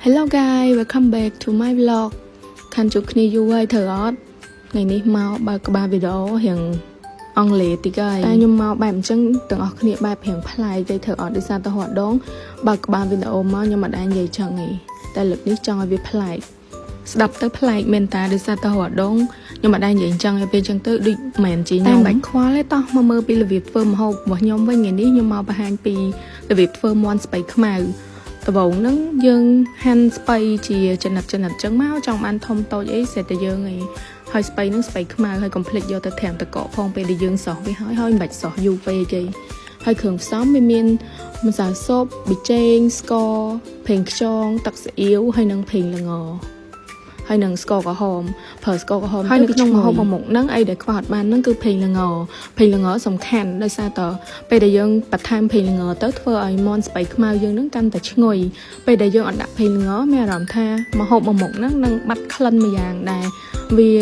Hello guys, welcome back to my vlog. ខានជួបគ្នាយូរហើយត្រូវអត់ថ្ងៃនេះមកបើកក្បាលវីដេអូរៀងអង់គ្លេសតិចហើយតែខ្ញុំមកបែបអញ្ចឹងទាំងអស់គ្នាបែបរៀងប្លែកទៅត្រូវអត់ដោយសារតែរត់ដងបើកក្បាលវីដេអូមកខ្ញុំមិនដែរនិយាយចឹងឯងតែលើកនេះចង់ឲ្យវាប្លែកស្ដាប់ទៅប្លែកមែនតាដោយសារតែរត់ដងខ្ញុំមិនដែរនិយាយអញ្ចឹងហើយពេលអញ្ចឹងទៅដូចមិនមែនជាខ្ញុំតែមិនបាច់ខ្វល់ទេតោះមកមើលពីរបៀបធ្វើម្ហូបរបស់ខ្ញុំវិញថ្ងៃនេះខ្ញុំមកបង្ហាញពីរបៀបធ្វើមាន់ស្ពៃខ្មៅ ដំបូងហ្នឹងយើងហាន់ស្ពៃជាចំណិតចំណិតចឹងមកចង់បានធំតូចអីស្រេចតែយើងឯងហើយស្ពៃហ្នឹងស្ពៃខ្មៅហើយកុំភ្លេចយកទៅត្រាំទឹកកកផងពេលដែលយើងសោះវាហើយហើយមិនបាច់សោះយូរពេកទេហើយគ្រឿងផ្សំវាមានម្សៅស៊ុបប៊ីចេងស្ករប្រេងខ្យងទឹកស៊ីអ៊ីវហើយនិងប្រេងល្ងហើយនឹងស្ករក្រហមប្រើស្ករក្រហមហើយនៅក្នុងម្ហូបមួយមុខហ្នឹងអីដែលខ្វះអត់បានហ្នឹងគឺប្រេងល្ងប្រេងល្ងសំខាន់ដោយសារតពេលដែលយើងបន្ថែមប្រេងល្ងទៅធ្វើឲ្យមាន់ស្ពៃខ្មៅយើងហ្នឹងកាន់តែឈ្ងុយពេលដែលយើងអត់ដាក់ប្រេងល្ងមានអារម្មណ៍ថាម្ហូបមួយមុខហ្នឹងនឹងបាត់ក្លិនមួយយ៉ាងដែរវា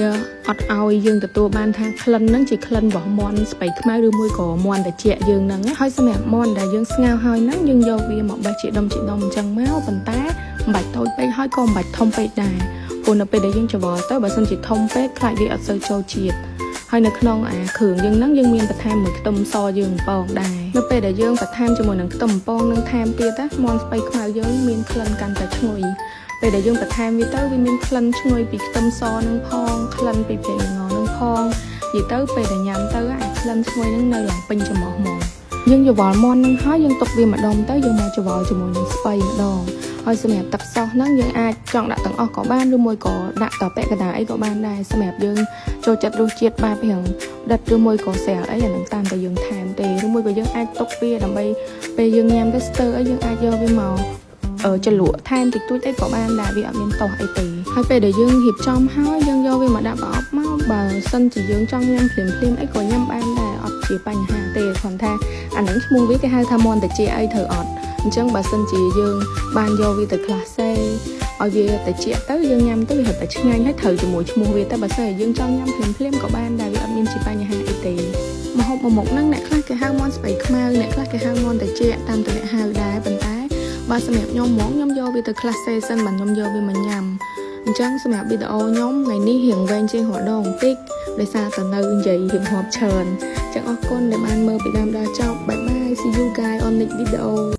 អត់ឲ្យយើងទទួលបានថាក្លិនហ្នឹងជាក្លិនរបស់មាន់ស្ពៃខ្មៅឬមួយក៏មាន់ត្រជាក់យើងហ្នឹងណាហើយសម្រាប់មាន់ដែលយើងស្ងោរហើយហ្នឹងយើងយកវាមកបេះជាដុំជាដុំអញ្ចឹងមកប៉ុន្តែមិនបាច់តូចពេកហើយក៏មិនបាច់ធំពេកដែរព្រោះនៅពេលដែលយើងច្របល់ទៅបើសិនជាធំពេកខ្លាចវាអត់សូវចូលជាតិហើយនៅក្នុងអាគ្រឿងយើងហ្នឹងយើងមានបន្ថែមមួយខ្ទឹមសយើងពងដែរនៅពេលដែលយើងបន្ថែមជាមួយនឹងខ្ទឹមពងនឹងថែមទៀតណាមាន់ស្ពៃខ្មៅយើងមានក្លិនកាន់តែឈ្ងុយពេលដែលយើងបន្ថែមវាទៅវាមានក្លិនឈ្ងុយពីខ្ទឹមសនឹងផងក្លិនពីប្រេងល្ងនឹងផងនិយាយទៅពេលដែលញ៉ាំទៅអាក្លិនឈ្ងុយនឹងនៅឡើងពេញច្រមុះហ្មងយើងច្របល់មាន់នឹងហើយយើងទុកវាម្ដុំទៅយើងមកច្របល់ជាមួយនឹងស្ពៃម្ដងហើយសម្រាប់ទឹកសោះហ្នឹងយើងអាចចង់ដាក់ទាំងអស់ក៏បានឬមួយក៏ដាក់តពាក់កណ្ដាលអីក៏បានដែរសម្រាប់យើងចូលចិត្តរសជាតិបែបរៀងដិតឬមួយក៏ស្រាលអីអានឹងតាមតែយើងថែមទេឬមួយក៏យើងអាចទុកវាដើម្បីពេលយើងញ៉ាំទៅស្ទើអីយើងអាចយកវាមកអឺជ្រលក់ថែមតិចតួចអីក៏បានដែរវាអត់មានទោសអីទេហើយពេលដែលយើងរៀបចំហើយយើងយកវាមកដាក់ប្រអប់មកបើសិនជាយើងចង់ញ៉ាំភ្លាមភ្លាមអីក៏ញ៉ាំបានដែរអត់ជាបញ្ហាទេគ្រាន់ថាអាហ្នឹងឈ្មោះវាគេហៅថាមាន់ត្រចៀកអីត្រូវអត់អញ្ចឹងបើសិនជាយើងបានយកវាទៅ glacé ឲ្យវាត្រជាក់ទៅយើងញ៉ាំទៅវារឹតតែឆ្ងាញ់ហើយត្រូវជាមួយឈ្មោះវាតែបើសិនជាយើងចង់ញ៉ាំភ្លាមភ្លាមក៏បានដែរវាអត់មានជាបញ្ហាអីទេម្ហូបមួយមុខហ្នឹងអ្នកខ្លះគេហៅមាន់ស្ពៃខ្មៅអ្នកខ្លះគេហៅមាន់ត្រជាក់តាមតែអ្នកហៅដែរប៉ុន្តែបើសម្រាប់ខ្ញុំហ្មងខ្ញុំយកវាទៅ glacé សិនបាទខ្ញុំយកវាមកញ៉ាំអញ្ចឹងសម្រាប់វីដេអូខ្ញុំថ្ងៃនេះរៀងវែងជាងរដងបន្តិចដោយសារតែនៅនិយាយរៀបរាប់ច្រើនអញ្ចឹងអរគុណដែលបានមើលពីដើមដល់ចប់bye bye, see you guys on next video.